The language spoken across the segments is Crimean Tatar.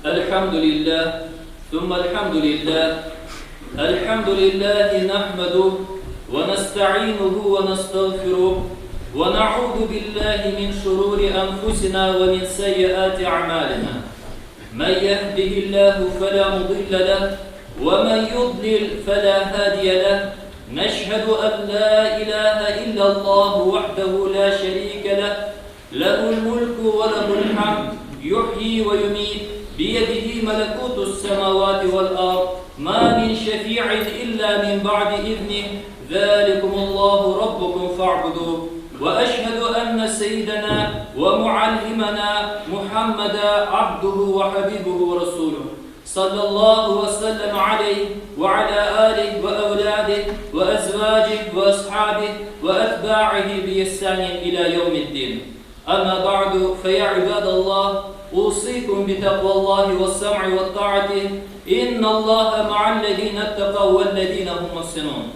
الحمد لله ثم الحمد لله الحمد لله نحمده ونستعينه ونستغفره ونعوذ بالله من شرور أنفسنا ومن سيئات أعمالنا من يهده الله فلا مضل له ومن يضلل فلا هادي له نشهد أن لا إله إلا الله وحده لا شريك له له الملك وله الحمد يحيي ويميت بيده ملكوت السماوات والأرض ما من شفيع إلا من بعد إذنه ذلكم الله ربكم فاعبدوه وأشهد أن سيدنا ومعلمنا محمدا عبده وحبيبه ورسوله صلى الله وسلم عليه وعلى آله وأولاده وأزواجه وأصحابه وأتباعه بإحسان إلى يوم الدين أما بعد فيا عباد الله أوصيكم بتقوى الله والسمع والطاعة إن الله مع الذين اتقوا والذين هم محسنون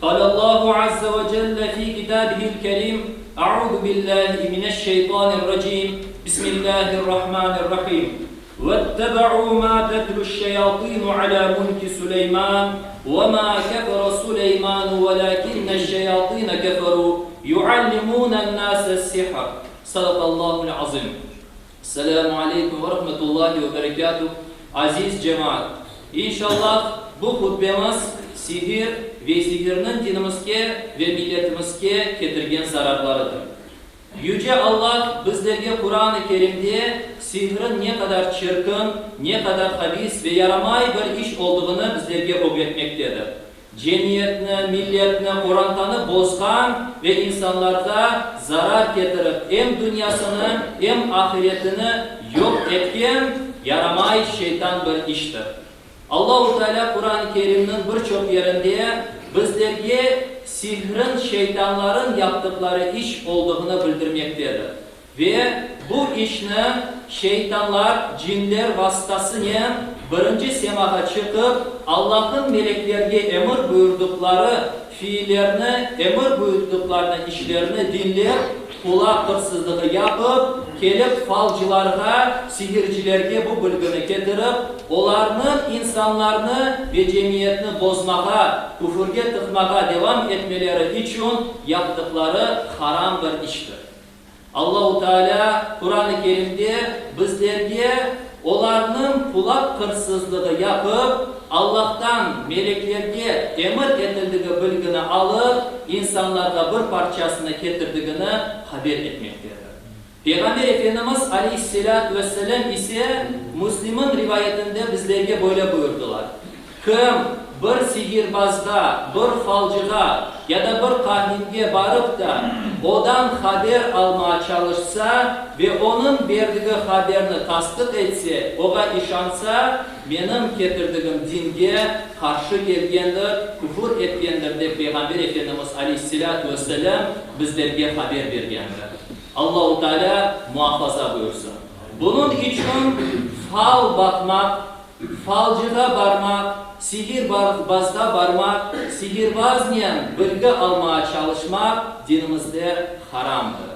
قال الله عز وجل في كتابه الكريم أعوذ بالله من الشيطان الرجيم بسم الله الرحمن الرحيم واتبعوا ما تتلو الشياطين على ملك سليمان وما كفر سليمان ولكن الشياطين كفروا يعلمون الناس السحر صدق الله العظيم Selâmu aleykum ve rahmetullahi ve berekâtuh, aziz cemaat! İnşallah, bu hutbemiz sihir ve sihirniñ dinimizge ve milletimizge ketirgen zararlarıdır. Yüce Allah bizlerge Quran-ı Kerimde sihrin ne qadar çirkin, ne qadar habis ve yaramay bir iş olduğını bizlerge ögretmektedir. Cemiyetni, milletni, qorantanı bozğan ve insanlarğa zarar ketirip, em dünyasını, em ahiretini yoq etken yaramay şeytan bir iştir. Allahu Teala Quran-ı Kerimniñ bir çoq yerinde bizlerge sihrin şeytanların yaptıqları iş olduğını bildirmektedir. Ve bu işni şeytanlar, cinler vasıtasınen birinci semağa çıqıp, Allahnıñ meleklerge emir buyurdıqları fiillerni, emir buyurdıqlarını işlerni diñlep, qulaq qırsızlığı yapıp, kelip falcılarğa, sihircilerge bu bilgini ketirip, olarnıñ insanlarnı ve cemiyetni bozmağa, küfürge tıqmağa devam etmeleri içün yaptıqları haram bir iştir. Allahu Teala Quran-ı Kerimde bizlerge olarnıñ qulaq qırsızlığı yapıp, Allahtan meleklerge emir etildigi bilgini alıp, insanlarğa bir parçasını ketirdigini haber etmektedir. Peyğamber Efendimiz aleyhisselâtu vesselâm ise Müslim'in rivayetinde bizlerge böyle buyurdılar, Kim bir sihirbazğa, bir falcığa ya da bir kahinge barıp da, odan haber almağa çalışsa ve onıñ berdigi haberni tasdıq etse, oğa işansa, menim ketirdigim dinge qarşı kelgendir, küfür etkendir, dep Peyğamber Efendimiz aleyhisselâtu vesselâm bizlerge haber bergendir. Allahu Teala muafaza buyursın. Bunıñ içün fal baqmaq, Falcığa barmaq, sihirbazğa barmaq, sihirbaznen bilgi almağa çalışmaq dinimizde haramdır.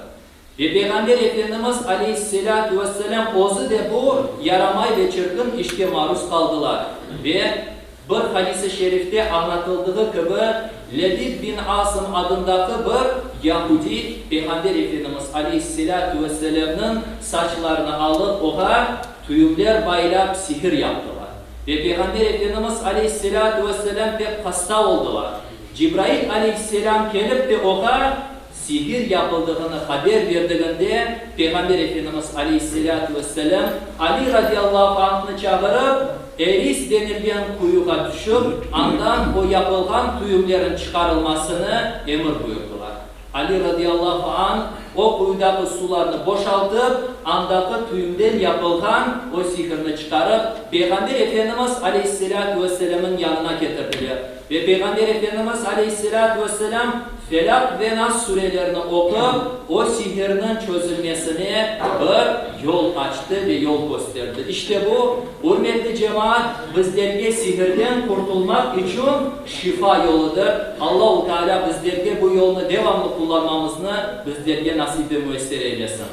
Ve Peyğamber Efendimiz aleyhisselâtu vesselâm özü de bu yaramay ve çirkin işke maruz qaldılar. Ve bir hadis-i şerifte añlatıldığı kibi, Lebid bin Asım adındaki bir yahudiy Peyğamber Efendimiz aleyhisselâtu vesselâmnıñ saçlarını alıp oğa Tüyümler baylap sihir yaptılar. Ve Peyğamber Efendimiz aleyhisselâtu vesselâm pek hasta oldılar. Cibrail aleyhisselâm kelip de oğa sihir yapıldığını haber berdiginde, Peyğamber Efendimiz aleyhisselâtu vesselâm Ali radiyallahu anhnı çağırıp, Eris denilgen quyuğa tüşip, andan o yapılğan tüyümlerin çıqarılmasını emir buyurdılar. Ali radıyallahu anh o quyudaqı sularnı boşaltıp, andaqı tüyümden yapılğan o sihirni çıqarıp, Peyğamber Efendimiz aleyhisselâtu vesselâmnıñ yanına ketirdiler. Ve Peyğamber Efendimiz aleyhisselâtu vesselâm Felâq ve Nas surelerini oqup, o sihirniñ çözülmesine bir yol açtı ve yol kösterdi. İşte bu, ürmetli cemaat, bizlerge sihirden qurtulmaq içün Şifa yoludır. Allahu Teala bizlerge bu yolnı devamlı qullanmamıznı bizlerge nasip ve müesser eylesin.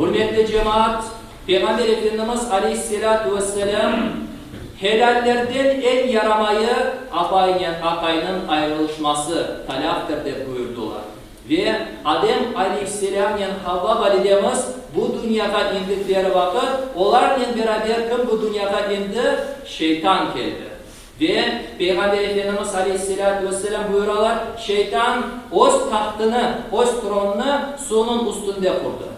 Ürmetli cemaat! Peyğamber Efendimiz aleyhisselâtu vesselâm, Helâllerden eñ yaramayı apaynen aqaynıñ ayrılışması, talâqtır, dep buyurdılar. Ve Adem aleyhisselâmnen Havva validemiz bu dünyağa indikleri vaqıt, olarnen beraber kim bu dünyağa indi? Şeytan keldi. Ve Peyğamber Efendimiz aleyhisselâtu vesselâm buyuralar, Şeytan öz tahtını, öz tronını suvnıñ üstünde qurdı.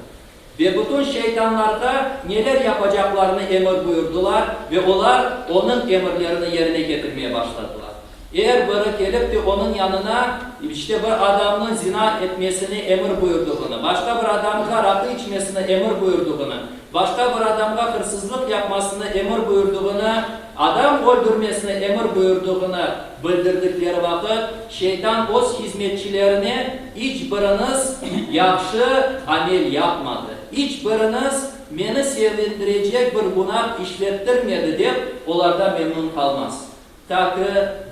Ve bütün şeytanlarğa neler yapacaqlarını emir buyurdılar, ve olar onıñ emirlerini yerine ketirmeye başladılar. Er biri kelip de onıñ yanına, işte bir adamnıñ zina etmesini emir buyurdığını, başqa bir adamğa raqı içmesini emir buyurdığını, başqa bir adamğa hırsızlıq yapmasını emir buyurdığını, adam öldürmesini emir buyurdığını bildirdikleri vaqıt, şeytan öz hizmetçilerine, İç biriñiz yahşı amel yapmadı, iç biriñiz meni sevindirecek bir günah işlettirmedi, dep, olardan memnun qalmaz. Ta ki,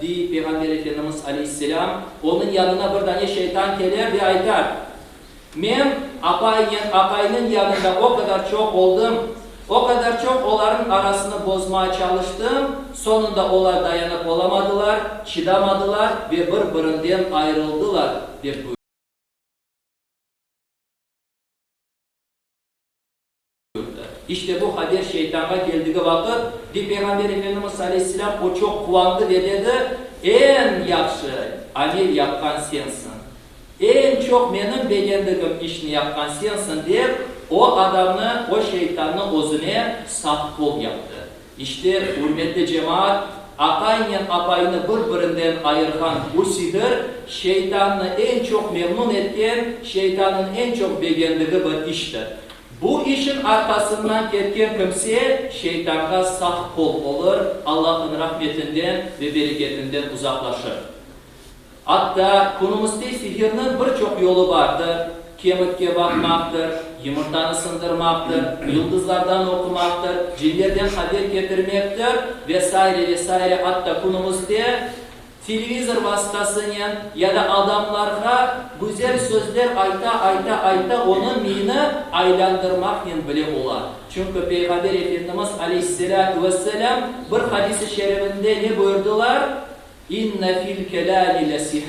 dey Peyğamber Efendimiz aleyhisselâm, onıñ yanına bir dane şeytan keler ve aytar, Men apaynen aqaynıñ yanında o qadar çoq oldım, o qadar çoq olarnıñ arasını bozmağa çalıştım, soñunda olar dayanıp olamadılar, çıdamadılar ve bir-birinden ayırıldılar, dep buyurdı. İşte bu haber şeytanğa keldigi vaqıt, dey Peyğamber Efendimiz aleyhisselâm, o çoq quvandı ve dedi, Eñ yahşı amel yapqan sensiñ! Eñ çoq menim begendigim işni yapqan sensiñ! dep, o adamnı, o şeytannı özüne sağ qol yaptı. İşte, ürmetli cemaat, aqaynen apaynı bir-birinden ayırğan bu sihir, şeytannı eñ çoq memnun etken, şeytannıñ eñ çoq begendigi bir iştir. Bu işin arqasından ketken kimse şeytanğa sağ qol olur, Allahnıñ rahmetinden ve bereketinden uzaqlaşır. Atta künümizde sihirniñ bir çoq yolu bardır, kemikke baqmaqtır, yımırtanı sındırmaqtır, yıldızlardan oqumaqtır, cinlerden haber ketirmektir ve saire ve saire Atta künümizde televizor vastasınen ya da adamlarğa güzel sözler ayta-ayta-ayta onıñ miyini aylandırmaqnen bile ola. Çünki Peyğamber Efendimiz aleyhisselâtu vesselâm bir hadis-i şerifinde ne buyurdılar? İnne fil kelâmi lesihr,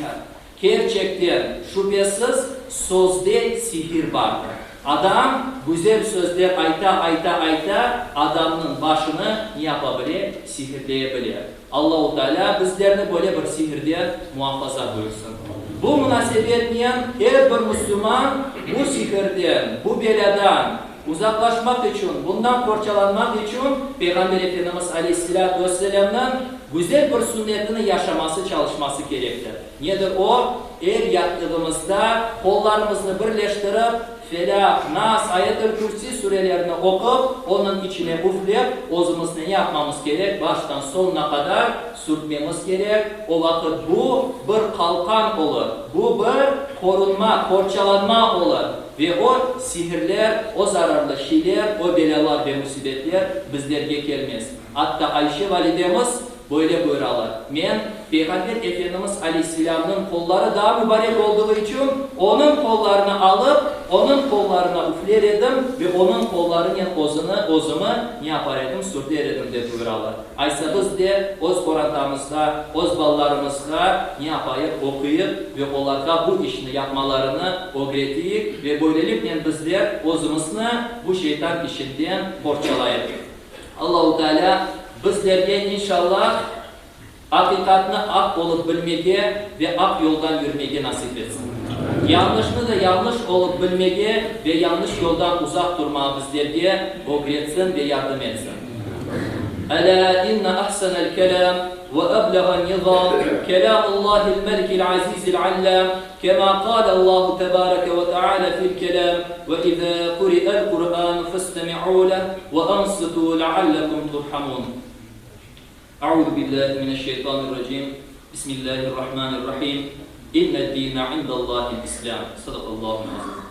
Kerçekten, şübesiz, sözde sihir bardır. Adam güzel sözler ayta-ayta-ayta adamnıñ başını ne yapa bile? Sihirleye bile. Allahu Tealâ bizlerni böyle bir sihirden muafaza buyursın. Bu munasebetnen er bir müslüman bu sihirden, bu belâdan uzaqlaşmaq içün, bundan qorçalanmaq içün Peyğamber Efendimiz aleyhisselâtu vesselâmnıñ güzel bir sünnetini yaşaması, çalışması kerektir. Nedir o? Er yattığımızda qollarımıznı birleştirip, Felâq, Nas, Ayet-el-Kürsi sürelerini oqup, onıñ içine üflep, özümizni ne yapmamız kerek? Baştan soñuna qadar sürtmemiz kerek. O vaqıt bu, bir qalqan olur, bu bir qorunma, qorçalanma olur ve o sihirler, o zararlı şeyler, o belâlar ve müsibetler bizlerge kelmez. Atta Ayşe validemiz böyle buyuralar, Men, Peyğamber Efendimiz aleyhisselâmnıñ qolları daa mübarek olduğı içün, onıñ qollarını alıp, onıñ qollarına üfler edim ve onıñ qollarınen özüni, özümi, ne yapar edim, sürter edim, dep buyuralar. Aysa biz de öz qorantamızğa, öz balalarımızğa ne yapayıq, oquyıq ve olarğa bu işni yapmalarını ögreteyik ve böyleliknen bizler özümizni bu şeytan işinden qorçalayıq. Allahu Teala bizlerge inşallah aqiqatnı aq olıp bilmege ve aq yoldan yürmege nasip etsin. Yañlışnı da yañlış olıp bilmege ve yañlış yoldan uzaq turmağa bizlerge ögretsin ve yardım etsin. Elâ inne ahsenel kelâm ve ebleğen nizâm kelâmullâhil melikil azîzil allâm Kema qâle Allahu tebâreke ve teâlâ fil kelâm, Ve izâ kuri'el Kur'ânu festemi'û leh ve ansitû leallekum turhamûn. Eûzü billâhi mineşşeytanirracîm. Bismillâhirrahmânirrahîm. İnned-dîne indallâhil İslâm. Sadakallâhul azîm.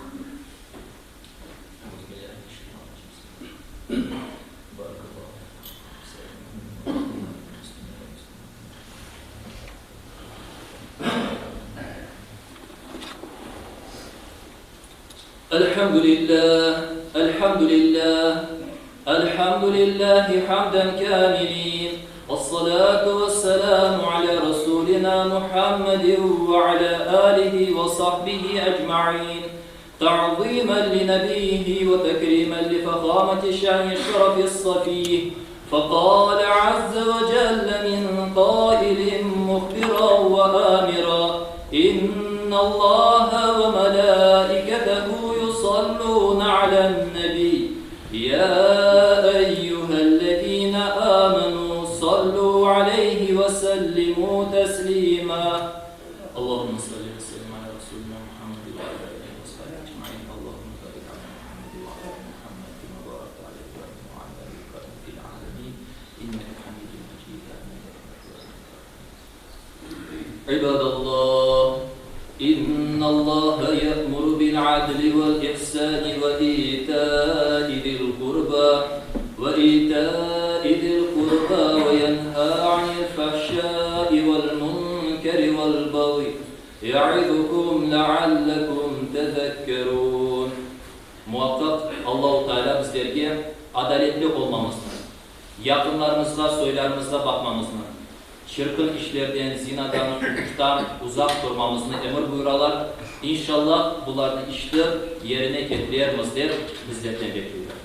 Elhamdülillah, elhamdülillah. الحمد لله حمدا كاملين الصلاة والسلام على رسولنا محمد وعلى آله وصحبه أجمعين تعظيما لنبيه وتكريما لفخامة شأن الشرف الصفيه فقال عز وجل من قائل مخبرا وآمرا إن الله وملائكته يصلون على النبي يا أيها الذين آمنوا صلوا عليه وسلموا تسليما اللهم صل وسلم على رسولنا محمد وعلى آله وصحبه أجمعين اللهم بارك على محمد وعلى آل محمد كما باركت على إبراهيم وعلى آل إبراهيم في العالمين إنك حميد مجيد عباد الله إن الله يأمر بالعدل والإحسان وإيتاء ذي القربى وإيتاء ذي القربى وينهى عن الفحشاء والمنكر والبغي يعظكم لعلكم تذكرون Muaqqaq Allahu Teala bizlerge adaletli olmamıznı, yaqınlarımızğa, soylarımızğa baqmamıznı, çirkin işlerden, zinadan, fuhuştan uzaq turmamıznı emir buyuralar. İnşallah, bularnı işlep, yerine ketirermiz dep bizlerden bekleyler.